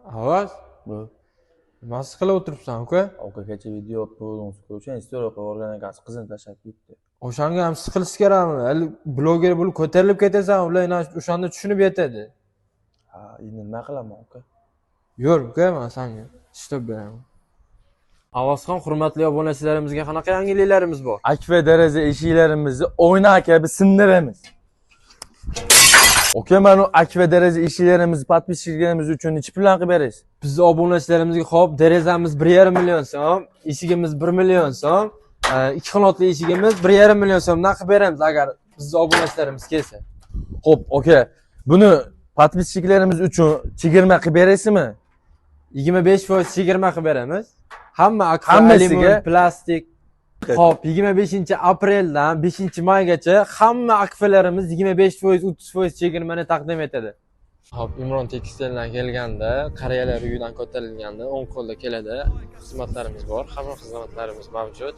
Avaz, Bu nima qilib o'tiribsan, uka? Aka, kecha video olib qo'ydim, o'sha история qo'yib yuborgan ekansiz, qizini tashlab ketdi. O'shanga ham siqilish kerakmi? Hali bloger bo'lib ko'tarilib ketasan, ular yana o'shanda tushunib yetadi. Ha, endi nima qilaman, aka? Yur, uka, man sanga ishlab beraman. Avazxon, hurmatli obunachilarimizga qanaqa yangiliklarimiz bor? Akfa deraza eshiklarimizni oyna kabi sindiramiz. Aka, mana akfa deraza eshiklarimizni подписчик larimiz uchun necha puldan qilib berasiz? Bizni obunachilarimizga, hop, derazamiz 1,5 million so'm, eshigimiz 1 million so'm, ikki qanotli eshigimiz 1,5 million so'mdan qilib beramiz agar bizni obunachilarimiz kelsa. Xo'p, aka, buni подписчик larimiz uchun chegirma qilib berasizmi? 25% chegirma qilib beramiz. Hamma akfa, Hammasiga? Alyumin, plastik. Xo'p, 25 apreldan 5 maygacha hamma akfalarimiz 25%, 30% chegirmani taqdim etadi. Xo'p, Imron Tekstildan kelganda, qariyalar uyidan ko'tarilganda o'ng qo'lda keladi. Xizmatlarimiz bor, hamma xizmatlarimiz mavjud.